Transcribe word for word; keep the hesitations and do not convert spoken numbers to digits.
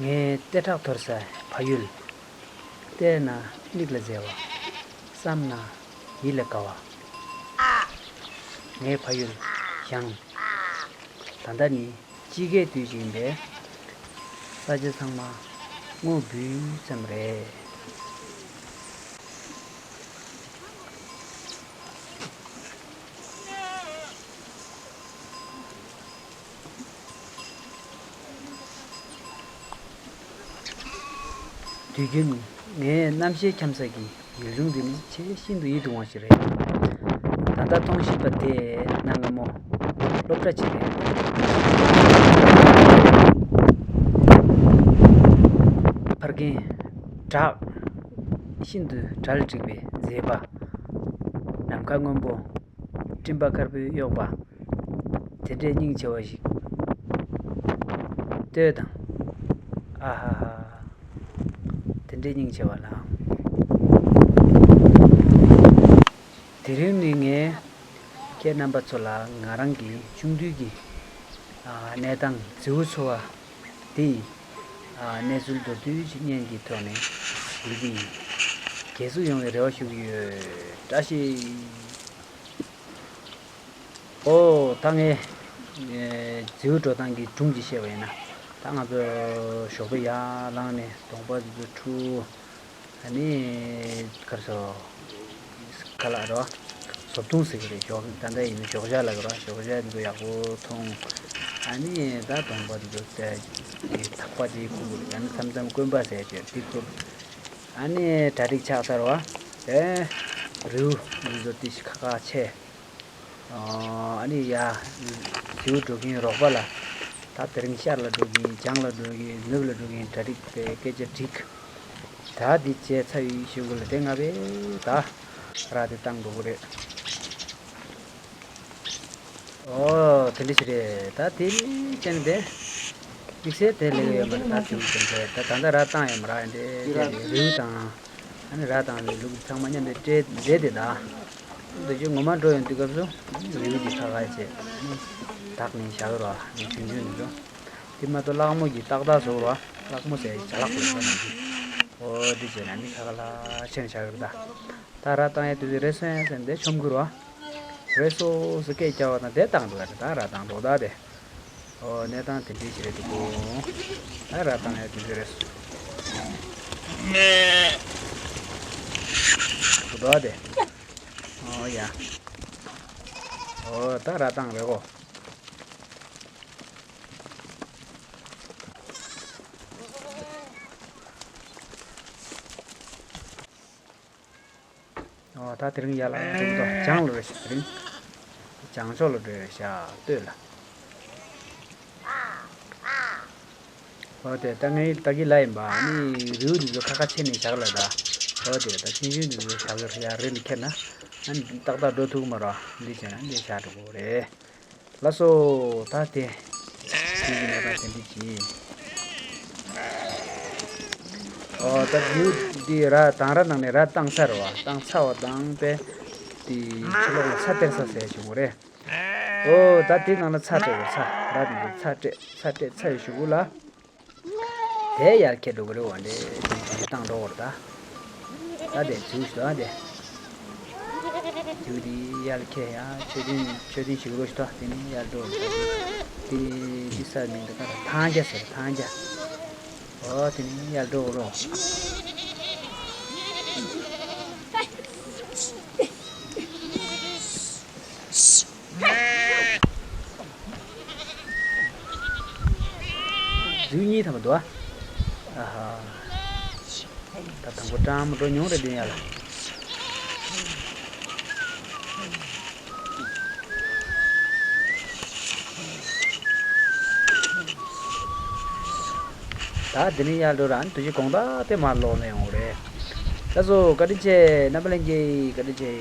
ངའི་ལྟེ་ཁྲག་འཐོར་སའི་ཕ་ཡུལ། བལྟས་ན་མིག་ལ་མཛེས་པ། བསམ་ན་ཡིད་ལ་དགའ་བ། ངའི་ཕ་ཡུལ་ཞང་། ད་ལྟ་ནི་དཔྱིད་ཀའི་དུས་ཤིག་ཡིན་པས། ས་ཆ་ཚང་མ་སྔོ་འབུས་ཙམ་རེད། དུས་རྒྱུན་ངའི་རྣམ་ཤེས་འཁྱམ་ས་ཀྱི་ཡུལ་ལྗོངས་འདི་ནི་ཆེས་ཤིན་ཏུ་ཡིད་དུ་འོང་བ་ཞིག་རེད། ད་ལྟ་མཐོང་བཞིན་པ་དེ་གནའ་སྔ་མོ་སློབ་གྲྭ་ཅིག་རེད། ཕ་རྒན་བྲག་ཤིན་ཏུ་གྲལ་འགྲིག་པའི་མཛེས་པ། ནམ་མཁའ་སྔོན་པོ། སྤྲིན་པ་དཀར་པོས་གཡོགས་པ། དེ་འདྲའི་སྙིང་རྗེ་བ་ཞིག་ལྟོས་དང་། ཨ་ཧ་ཧ། དེ་འདྲའི་སྙིང་རྗེ་བ་ལ། དེ་རིང་ནི་ངས་ཁྱེད་རྣམ་པ་ཚོ་ལ་ང་རང་གི་ཆུང་དུས་ཀྱི་ཨ་གནས་སྟངས་རྫི་བོ་འཚོ་བ་དེ་ཡི་ཨ་གནས་ཚུལ་མདོར་བསྡུས་ཤིག་བརྙན་གྱི་ཐོག་ནས་ཞུ་གི་ཡིན། རྒྱལ་སུ་ཡོང་བའི་རེ་བ་ཞུ་གི་ཡོད། བཀྲ་ཤིས། ཨོ། ད་ངས་ཨེ་རྫི་བོ་འགྲོ་སྟངས་ཀྱི་སྒྲུང་ཅིག་བཤད་པ་ཡིན་ན། ད་ང་ཚོ་ཞོགས་པ་ཡར་ལངས་ནས་གདོང་པ་འདི་ཚོ་འཁྲུ། ཨ་ནི་ག་རེ་ཟེར། ཁ་ལག་རེད་བ། བཟོ་ཐུང་ཟེར་གི་རེད། ཞོགས་ད་ལྟ་ཡིན་ན་ཞོགས་ཇ་ལབ་ཀྱི་རེད་བ། ཞོགས་ཇ་འདི་ཚོ་ཡག་པོ་འཐུང་། ཨ་ནི་ད་གདོང་པ་འདི་ཚོ་ཟས་ཀྱི་ཐག་པ་ཅིག་ཁུར་དགོས་རེད། ཨ་ནི་མཚམས་མཚམས་རྐོན་པ་ཟས་བྱས་འདི་ཁུར། ཨ་ནི་གྲ་སྒྲིག་ཆགས་ཚར་བ། དེ་རེའུ་འདི་ཚོ་ཏི་ཤི་ཁ་ཁ་ཆེ། ཨ་ནི་ཡ། རྫི་བོ་འགྲོ་མཁན་རོགས་པ་ལ། ད་དེ་རིང་ཤར་ལ་འགྲོ་གི་ཡིན། བྱང་ལ་འགྲོ་གི་ཡིན། ནུབ་ལ་འགྲོ་གི་ཡིན། གྲ་སྒྲིག་དེ་སྐད་ཆ་འགྲིག་ད་འདི་བྱས་ཚར་བའི་གཞུག་གུ་ལ་དེ་ང་བས་ད་ར་དེ་བཏང་འགྲོ་གི་རེད། ཨོ་དེ་འདྲ་ཞིག་རེད། ད་དེ་ཅན་དེ་དམིགས་བསལ་དེ་ལས་ཡོད་མ་རེད། ད་དེ་ཅན་དེ་ད་ད་ལྟ་ར་བཏང་ཡོད་མ་རེད། འདི་དེ་རེད། རེའུ་དང་། ཨ་ནི་ར་དང་ལུག་ཚང་མ་མཉམ་དུ་སྤྲད་མཛད་དེ་ད། འདི་ཅུ་ངོ་མ་འགྲོ་ཡོང་དུས་སྐབས་སུ་རེའུ་གི་ཁ་ཁ་བྱས་བདག་ནི་བཞག་རོ། ཨ་ནི་ཆུང་ཆུང་འདི་ཚོ། དེ་མ་གཏོགས་གླག་མོ་གི་ཏག་ཏག་བཟོ་རོ། གླག་མོ་ཟེར་ཅ་ལག་ལ་ཟ་མ་གི། ཨོ་འདི་བྱས་ན་ནི་ཁ་ཁ་ལ་ཆེན་བཞག་རེད་ད། ད་ར་བཏང་ཡས་དུས་ཚོད་རེད་སོང་ཡ་ཟེར་འདི་ཆོམ་གི་རོ། རེད་སོ་སོ་སྐད་རྒྱག་པ་དང་དེ་བཏང་འགྲོ་ཡ་རེད། ད་ར་བཏང་འགྲོ་ད་དེ། ཨོ་གནས་སྟངས་དེ་འདྲའི་ཞིག་རེད་འདུག་གོ། ད་ར་བཏང་ཡ་དེ་འདྲ་རེད། འདུག་དེ། ཨོ་ཡ། ཨོ་ད་ར་བཏང་རེད་གོ། ཨོ་ད་དེ་རིང་ཡར་ལ་འགྲོ་གི་འདུག་བྱང་ལ་རེད་ཤག་དེ་རིང་བྱང་ཕྱོགས་ལ་འགྲོ་རེད་ཤག་སྟོད་ལ། ཨོ་དེ་ད་ངའི་ད་གི་ལ་ཡིན་པ། ཨ་ནི་རེའུ་འདི་ཚོ་ཁ་ཁ་ཕྱེ་ནས་བཞག་ལ་ད། ཨོ་དེ་ད་ཆུང་ཆུང་འདི་ཚོ་བཞག་གི་རེད། ཡར་རི་ལ་ཁྱེར་ན་ཨ་ནི་ཏག་ཏག་འགྲོ་ཐུབ་ཀྱི་མ་རེད། འདི་བྱས་ན་འདི་བཞག་འགྲོ་དགོས་རེད། ལགས་སོ། ད་དེ་དེ་གི་གནས་སྟངས་དེ་འདྲ་ཅིག་ཨོ་ད་རེའུ་འདི་ར་དང་ར་ནང་ནས་ར་བཏང་ཚར་བ། བཏང་ཚར་བ་དང་པས་དེ་ཕྱི་ལོགས་ལ་ཚྭ་སྟེར་ས་ཟེར་བྱུང་བ་རེད། ཨོ་ད་དེ་ནང་ལ་ཚྭ་སྤྲད་རེད། ཚྭ་ར་དེ་ཚྭ་སྤྲད་ཚྭ་སྤྲད་ཚྭ་ཡི་གཞུག་གུ་ལ། དེ་ཡར་ཁྱེར་འགྲོ་གི་རེད་བ། འདྲེ་དེ་དེ་བཏང་འགྲོ་བར་ད། ད་དེ་ཚུལ་ཞིག་ད་དེ། ཚུལ་དེ་ཡར་ཁྱེར་ཡ་མཆོད་རྟེན་མཆོད་རྟེན་ཞིག་རོ་ཞིག་ད་དེ་ནས་ཡར་འགྲོ་བར་ད་དེ། དེ་ནས་དེ་ས་མིང་དེ་ག་ཐང་རྒྱ་ཟེར། ཐང་རྒྱ། ཨོ་དེ་ནས་ཡར་འགྲོ་རོ། རྫིའུ་གཉིས་ཐམ་པ་འདུག་ཨ། ཨ་ཧ། ད་དང་པོ་སྤྲང་མོ་འགྲོ་མྱོང་རེད་དེ་ཡ་ལ། ད་འདི་ནས་ཡར་འགྲོ་ར། ཨ་ནི་དུས་ཀྱི་དགོང་དག་དེ་མར་ལོག་ནས་ཡོང་རེད། ལགས་སོ། བཀའ་དྲིན་ཆེ། རྣམ་པ་ལྷན་རྒྱས་བཀའ་དྲིན་ཆེ།